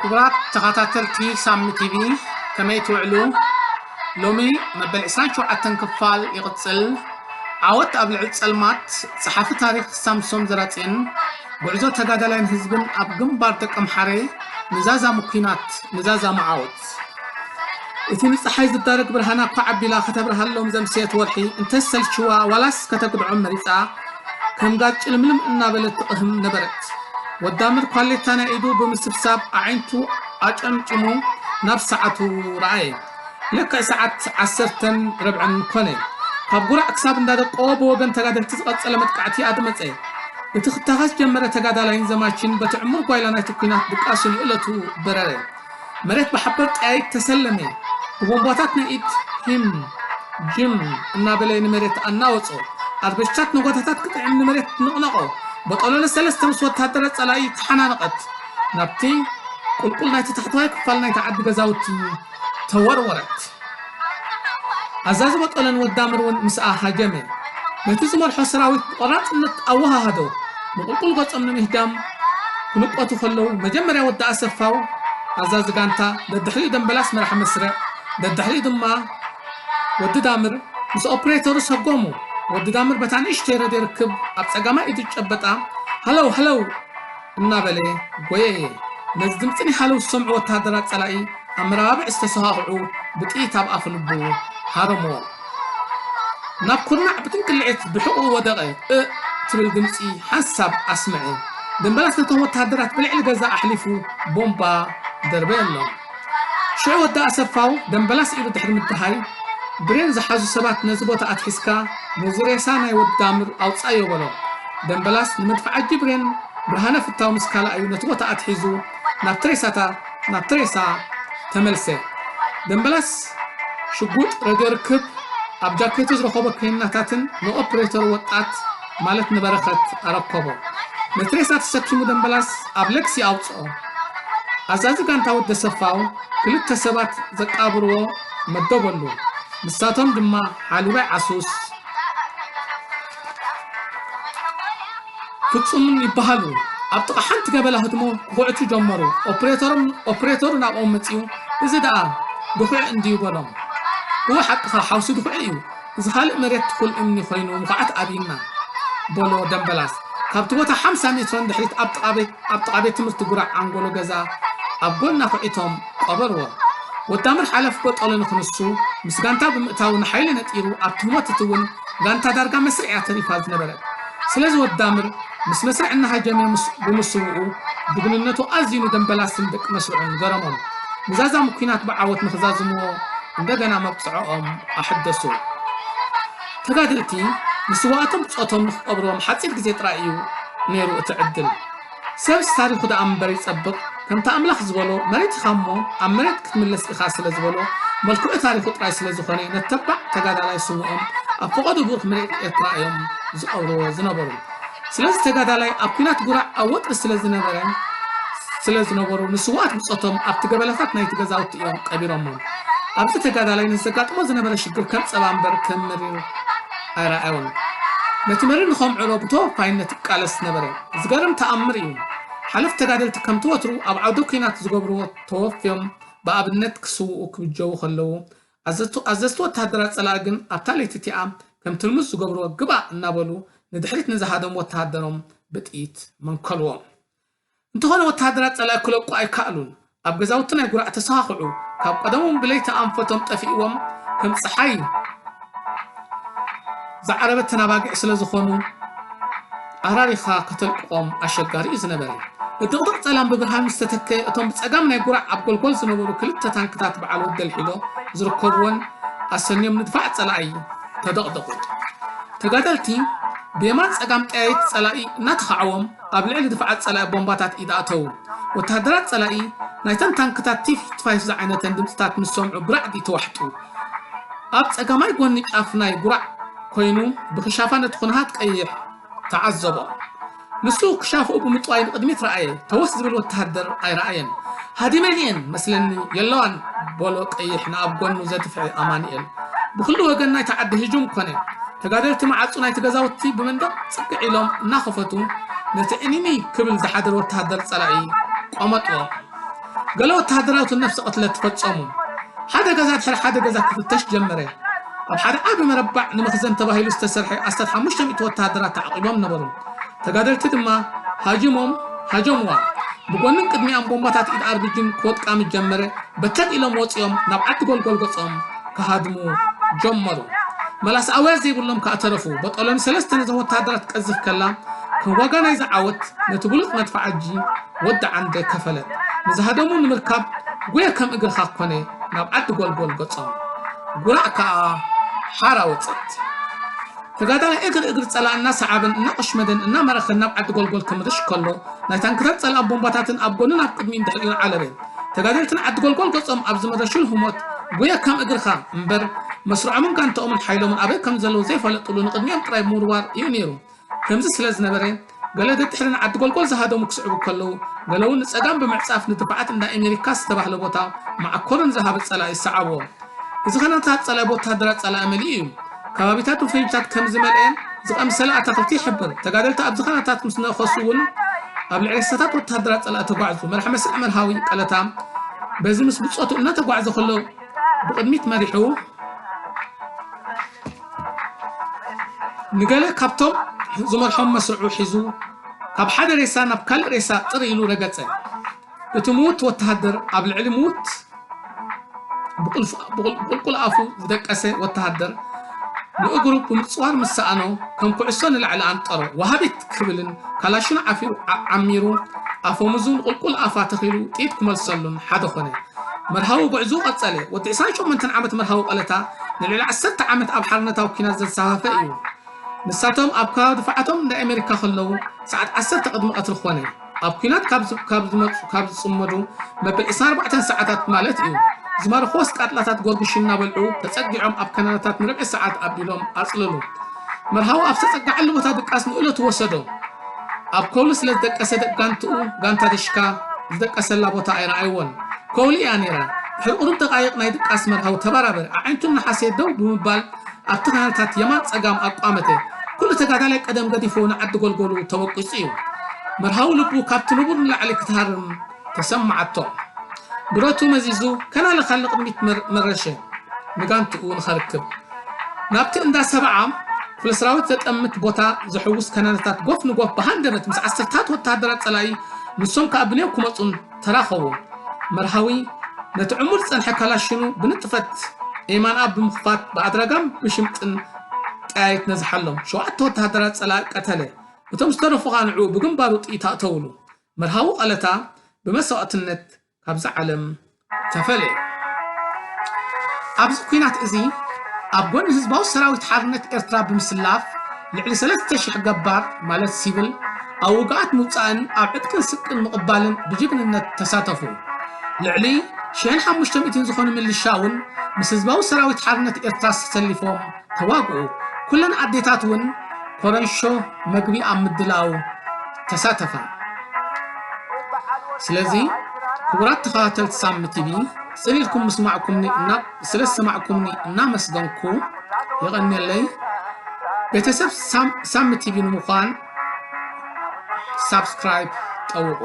ክቡራት ተኸታተልቲ ሳሚ ቲቪ፣ ከመይ ትውዕሉ? ሎሚ መበል ዕስራን ሸውዓተን ክፋል ይቕጽል። ዓወት ኣብ ልዕሊ ጸልማት፣ ጸሓፊ ታሪኽ ሳምሶም ዘራጽዮን፣ ጉዕዞ ተጋዳላይን ህዝብን ኣብ ግንባር ደቀምሓረ፣ ንዛዛሙ ኲናት፣ ንዛዛሙ ዓወት። እቲ ንጸሓይ ዝዳረግ ብርሃና እኳ ዓቢላ ከተብርሃሎም ዘምሰየት ወርሒ እንተሰልችዋ ዋላስ ከተግድዖም መሪጻ፣ ከም ጋዝ ጭልምልም እናበለት ትቕህም ነበረት። ወዳምር ኳሌታ ናይ ኢዱ ብምስብሳብ ኣዒንቱ ኣጨምጭሙ ናብ ሰዓቱ ረኣየ። ልክዕ ሰዓት ዓሰርተን ርብዕን ኮነ። ካብ ጉራዕ ክሳብ እንዳደቆ ብወገን ተጋደልቲ ዝቐጸለ መጥቃዕቲ ኣድመጸ። እቲ ክታኸስ ጀመረ ተጋዳላይን ዘማችን በቲ ዕሙር ጓይላ ናይቲ ኲናት ድቃሱ ንእለቱ በረረ። መሬት ብሓበር ጠያይት ተሰለመ። ብቦምባታት ናይ ኢድ ሂም ጅም እናበለ ንመሬት ኣናወጾ። ኣርበሽታት ነጎታታት ክጥዕም ንመሬት ነቕነቖ። በጦሎለ ሰለስተ ምስ ወታደራት ጸላኢ ተሓናነቐት። ናብቲ ቁልቁል ናይቲ ታሕተዋይ ክፋል ናይቲ ዓዲ ገዛውቲ ተወርወረት። ኣዛዚ በጦለን ወዳምር እውን ምስኣ ሃጀመ። ነቲ ዝመርሖ ሰራዊት ብቆራጽነት ኣወሃሃዶ። ንቁልቁል ገጾም ንምህዳም ክንቆቱ ከለዉ መጀመርያ ወዲ ኣሰፋው ኣዛዚ ጋንታ፣ ደድሕሪኡ ደምበላስ መራሒ መስርዕ፣ ደድሕሪኡ ድማ ወዲ ዳምር ምስ ኦፕሬተሩ ሰጎሙ። ወዲ ዳምር በታ ንእሽተይ ረድዮ ርክብ ኣብ ጸጋማይ ኢዱ ጨበጣ። ሃለው ሃለው እናበለ ጎየየ። ነዚ ድምፂ ናይ ሃለው ዝሰምዑ ወተሃደራት ፀላኢ ኣብ መረባብዕ ዝተሰኻኽዑ ብጥይት ኣብ ኣፍ ልቡ ሃረምዎ። ናብ ኩርናዕ ብጥንቅልዒት ብሕቑኡ ወደቐ። እ ትብል ድምፂ ሓንሳብ ኣስምዐ። ደምበላስ ነቶም ወተሃደራት ብልዕሊ ገዛ ኣሕሊፉ ቦምባ ደርበየሎም። ሽዑ ወዲ ኣሰፋው ደምበላስ ኢሉ ድሕሪ ምድሃይ ብሬን ዝሓዙ ሰባት ነዚ ቦታ ኣትሒዝካ ነዚ ሬሳ ናይ ወዲ ዳምር ኣውፃዮ በሎ። ደምበላስ ንመድፍዓጂ ብሬን ብርሃነ ፍታው ምስ ካልኣዩ ነቲ ቦታ ኣትሒዙ ናብቲ ሬሳታ ናብቲ ሬሳ ተመልሰ። ደምበላስ ሽጉጥ ረድዮ ርክብ ኣብ ጃኬቱ ዝረኸቦ ከይናታትን ንኦፕሬተሩ ወጣት ማለት ንበረኸት ኣረከቦ። ነቲ ሬሳ ተሰኪሙ ደምበላስ ኣብ ለግሲ ኣውፅኦ። ኣዛዚ ጋንታ ወዲ ኣሰፋው ክልተ ሰባት ዘቃብርዎ መደበሉ። ንሳቶም ድማ ሓሊባይ ዓሱስ ፍጹምን ይበሃሉ። ኣብ ጥቓ ሓንቲ ገበላ ህድሞ ክኹዕቱ ጀመሩ። ኦፕሬተሮም ኦፕሬተሩ ናብኦም መጺኡ፣ "እዚ ደኣ ድኹዒ እንድዩ?" በሎም። "እወ ሓቅኻ ሓውሲ ድኹዒ እዩ። እዚ ካልእ መሬት ትኹል እምኒ ኮይኑ ምኹዓት ኣብይና?" በሎ ደምበላስ። ካብቲ ቦታ ሓምሳ ሜትሮ ንድሕሪት ኣብ ጥቓ ቤት ኣብ ጥቓ ቤት ትምህርቲ ጉራዕ ዓንጎሎ ገዛ ኣብ ጎና ኩዒቶም ቀበርዎ። ወዳምር ሓለፍ በጦሎ ንክንሱ ምስ ጋንታ ብምእታው ንሓይሊ ነጢሩ ኣብቲ ህሞት እቲ እውን ጋንታ ዳርጋ መስርዕ እያ ተሪፋ ዝነበረት። ስለዚ ወዳምር ምስ መስርዕ እናሃጀመ ምስ- ብምስውኡ ጅግንነቱ ኣዝዩ ንደምበላስን ደቂ መስርዑን ገረሞም። ንዛዛሙ ኲናት ብዓወት ንክዛዝምዎ እንደገና መብፅዖኦም ኣሐደሱ። ተጋደልቲ ንስውኣቶም ብፆቶም ንክቀብርዎም ሓፂር ግዜ ጥራይ እዩ ነይሩ እቲ ዕድል። ሰብስ ታሪኹ ደኣ እምበር ይጸብቕ፣ ከምቲ ኣምላኽ ዝበሎ፣ መሬት ኢኻ እሞ ኣብ መሬት ክትምለስ ኢኻ ስለ ዝበሎ፣ መልክዑ ታሪኹ ጥራይ ስለ ዝኾነ፣ ነቲ ተባዕ ተጋዳላይ ስውኦም ኣብ ፈቐዶ ብሩኽ መሬት ኤርትራ እዮም ዝቐብርዎ ዝነበሩ። ስለዚ ተጋዳላይ ኣብ ኲናት ጉራዕ ኣብ ወጥሪ ስለ ዝነበረ፣ ስለ ዝነበሩ፣ ንስውኣት ብጾቶም ኣብቲ ገበላታት ናይቲ ገዛውቲ እዮም ቀቢሮሞም። ኣብዚ ተጋዳላይ ንዘጋጥሞ ዝነበረ ሽግር ከም ጸባ እምበር ከም መሪር ኣይረኣዮን። ነቲ መሪር ንኸምዕሮ ብተወፋይነት ይቃለስ ነበረ። ዝገርም ተኣምር እዩ። ሓለፍቲ ተጋደልቲ ከምቲ ወትሩ ኣብ ዓውደ ኲናት ዝገብርዎ ተወፍዮም ብኣብነት ክስውኡ ክብጀዉ ከለዉ፣ ኣዘዝቱ-፣ ኣዘዝቲ ወተሃደራት ጸላኢ ግን ኣብታ ለይቲ እቲኣ ከምቲ ልሙድ ዝገብርዎ ግባእ እናበሉ ንድሕሪት ንዝሃደሙ ወተሃደሮም ብጥይት መንከልዎም። እንተኾነ ወተሃደራት ጸላኢ ክለቁ ኣይከኣሉን። ኣብ ገዛውቲ ናይ ጉራዕ ተሰኻኽዑ። ካብ ቀደሞም ብለይቲ ኣንፈቶም ጠፊእዎም ከም ጸሓይ ዝዓረበት ተናባጊዕ ስለ ዝኾኑ ኣራሪኻ ከተልቅቖም ኣሸጋሪ እዩ ዝነበረ። እቲ ድቕድቕ ጸላም ብብርሃን ምስ ተተከ እቶም ብጸጋም ናይ ጉራዕ ኣብ ጎልጎል ዝነበሩ ክልተ ታንክታት በዓል ወደል ሒሎ ዝርከብወን ኣሰንዮም ንድፋዕ ጸላኢ ተደቕደቑ። ተጋደልቲ ብየማን ጸጋም ጠያይት ጸላኢ እናተኻዕዎም ኣብ ልዕሊ ድፍዓት ጸላኢ ቦምባታት ኢድ ኣእተዉ። ወተሃደራት ጸላኢ ናይተን ታንክታት ቲ ፊፍቲ ፋይቭ ዝዓይነተን ድምጽታት ምስ ሰምዑ ብራዕዲ ተዋሕጡ። ኣብ ጸጋማይ ጎኒ ጫፍ ናይ ጉራዕ ኮይኑ ብኽሻፋ ነቲ ኩንሃት ቀይሕ ተዓዘቦ። ንሱ ክሻፍኡ ብምጥዋይ ንቕድሚት ረኣየ። ተወስ ዝብል ወተሃደር ኣይረኣየን። ሃዲመን እየን መስለኒ የለዋን በሎ ቀይሕ ንኣብ ጎኑ ዘድፍዐ ኣማኑኤል። ብኹሉ ወገን ናይቲ ዓዲ ህጁም ኮነ። ተጋደልቲ መዓጹ ናይቲ ገዛውቲ ብመንደቕ ጽግዕ ኢሎም እናኸፈቱ ነቲ ዕኒኒ ክብል ዝሓደረ ወተሃደር ጸላኢ ቆመጥዎ። ገለ ወተሃደራውትን ነፍሲ ቅትለት ፈጸሙ። ሓደ ገዛ ድሕሪ ሓደ ገዛ ክፍተሽ ጀመረ። ኣብ ሓደ ዓቢ መረባዕ ንመኽዘን ተባሂሉ ዝተሰርሐ ኣስታት ሓሙሽተ ሚእቲ ወተሃደራት ተዓቒቦም ነበሩ። ተጋደልቲ ድማ ሃጅሞም ሃጀምዋ። ብጎንን ቅድሚኣም ቦምባታት ኢድ ኣርቢጂን ክወድቃ ምስ ጀመረ፣ በተን ኢሎም ወጺኦም ናብ ዓዲ ጎልጎል ገጾም ክሃድሙ ጀመሩ። መላስ ኣውያት ዘይብሎም ከኣ ተረፉ። በጦሎኒ ሰለስተ ነዘን ወተሃደራት ትቀዝፍ ከላ፣ ከም ዋጋ ናይዚ ዓወት ነቲ ብሉጽ መድፍዓጂ ወዲ ዓንደ ከፈለት። ንዝሃደሙ ንምርካብ ጉየ ከም እግርኻ ኮነ ናብ ዓዲ ጎልጎል ገጾም። ጉራዕ ከኣ ሓራ ወጸት። ተጋዳላይ እግሪ እግሪ ጸላእ እናሰዓበን እናቆሽመደን እናመረኸን ናብ ዓዲ ጎልጎል ክምርሽ ከሎ፣ ናይ ታንክታት ጸላእ ቦምባታትን ኣብ ጎንን ኣብ ቅድሚን ድሕሪኡን ዓለበ። ተጋደልትን ዓዲ ጎልጎል ገጾም ኣብ ዝመረሽሉ ህሞት፣ ጉየ ከም እግርኻ እምበር፣ መስርዖምን ጋንታኦምን ሓይሎምን ኣበይ ከም ዘለዉ ዘይፈለጡሉ ንቕድሚኦም ጥራይ ምውርዋር እዩ ነይሩ። ከምዚ ስለ ዝነበረ፣ ገለ ደድሕሪ ንዓዲ ጎልጎል ዝሃደሙ ክስዕቡ ከለዉ፣ ገለ እውን ንጸጋም ብምዕጻፍ ንድፋዓት እንዳ ኤሜሪካ ዝተባህለ ቦታ መዓኮርን ዝሃበ ጸላኢ ይሰዓብዎ። እዚ ኸናታት ጸላኢ ብወተሃደራት ጸላኢ መሊኡ እዩ። ከባቢታት ብፈንጅታት ከም ዝመልአ ዝቐምሰለ ኣታኽልቲ ይሕብር። ተጋደልቲ ኣብዚ ኸናታት ምስ ነኸሱ እውን ኣብ ልዕሊ ሬሳታት ወተሃደራት ጸላኢ ተጓዕዙ። መርሓ መስርዕ መርሃዊ ቀለታ በዚ ምስ ብጾቱ እናተጓዕዘ ከሎ ብቕድሚት መሪሑ ንገለ ካብቶም ዝመርሖም መስርዑ ሒዙ ካብ ሓደ ሬሳ ናብ ካልእ ሬሳ ጥር ኢሉ ረገጸ። እቲ ምዉት ወተሃደር ኣብ ልዕሊ ምዉት ብቁልፍ-፣ ብቁል-፣ ብቁልቁል ኣፉ ዝደቀሰ ወተሃደር ንእግሩ ብምጽዋር ምስ ሰኣኖ፣ ከም ኩዕሶ ንላዕሊ ኣንጠሮ። ወሃቢት ክብልን ካላሽኑ ዓፊሩ ዓ-፣ ዓሚሩ ኣፈሙዙ ንቁልቁል ኣፋ ተኺሉ ጥይት ክመልሰሉን ሓደ ኾነ። መርሃዊ ጉዕዞኡ ቀጸለ። ወዲ ዕስራን ሸሞንተን ዓመት መርሃዊ ቀለታ ንልዕሊ ዓሰርተ ዓመት ኣብ ሓርነታዊ ኲናት ዘንሳፈፈ እዩ። ንሳቶም ኣብ ከባቢ ድፋዓቶም ናይ ኣሜሪካ ከለዉ ሰዓት ዓሰርተ ቅድሚ ቀትሪ ኾነ። ኣብ ኲናት ካብ ዝ-፣ ካብ ዝመጹ፣ ካብ ዝጽመዱ መበል ዕስራን ኣርባዕተን ሰዓታት ማለት እዩ። ዝማርኽዎስ ቃጥላታት ጎርጉሽ እናበልዑ ተጸጊዖም ኣብ ከናናታት ንርብዒ ሰዓት ኣቢሎም ኣጽለሉ። መርሃዊ ኣብ ዝተጸግዓሉ ቦታ ድቃስ ንእለቱ ወሰዶ። ኣብ ከውሊ ስለ ዝደቀሰ ደቂ ጋንትኡ፣ ጋንታ ድሽካ ዝደቀሰላ ቦታ ኣይረኣይዎን። ከውሊ እያ ነይራ። ድሕሪ ቁሩብ ደቃይቕ ናይ ድቃስ መርሃዊ ተባራበር፣ ኣዒንቱ እናሓሰየ ደው ብምባል ኣብቲ ከናናታት የማን ጸጋም ኣቋመተ። ኩሉ ተጋዳላይ ቀደም ገዲፉ ንዓዲ ጎልጎሉ ተወቂጹ እዩ። መርሃዊ ልቡ ካብቲ ንቡር ንላዕሊ ክትሃርም ተሰማዓቶ። ብረቱ መዚዙ ከናለ ካልእ ንቕድሚት መር-፣ መረሸ፣ ንጋንትኡ ንኸርክብ። ናብቲ እንዳ ሰብዓ ክፍለ ሰራዊት ዘጠምት ቦታ ዘሕውስ ከናነታት ጎፍ ንጎፍ ብሃንደበት ምስ ዓሰርታት ወተሃደራት ጸላኢ፣ ንሶም ከኣ ብንየው ክመጹን ተራኸቡ። መርሃዊ ነቲ ዕሙር ዝጸንሐ ካላሽኑ ብንጥፈት ኤማንኣ ብምኽፋት ብኣድራጋን ብሽምጥን ጠያይት ነዝሓሎም። ሸውዓተ ወተሃደራት ጸላኢ ቀተለ። እቶም ዝተረፉ ኸኣ ንዕኡ ብግንባሩ ጥይት ኣእተውሉ። መርሃዊ ቀለታ ብመስዋእትነት ካብዛ ዓለም ተፈልየ። ኣብዚ ኲናት እዚ ኣብ ጎኒ ህዝባዊ ሰራዊት ሓርነት ኤርትራ ብምስላፍ ልዕሊ ሰለስተ ሽሕ ገባር ማለት ሲቪል ኣብ ውግኣት ምውጻእን ኣብ ዕጥቅን ስንቅን ምቕባልን ብጅግንነት ተሳተፉ። ልዕሊ ሽሕን ሓሙሽተ ሚእትን ዝኾኑ ምልሻ እውን ምስ ህዝባዊ ሰራዊት ሓርነት ኤርትራ ተሰሊፎም ተዋግኡ። ኩለን ኣዴታት እውን ኮረንሾ መግቢ ኣብ ምድላው ተሳተፋ። ስለዚ ክቡራት ተኸታተልቲ ሳሚ ቲቪ፣ ጽን ኢልኩም ምስማዕኩምኒ እና-፣ ስለ ዝሰማዕኩምኒ እናመስገንኩ የቐንየለይ። ቤተሰብ ሳም-፣ ሳሚ ቲቪ ንምዃን ሳብስክራይብ ጠውቑ።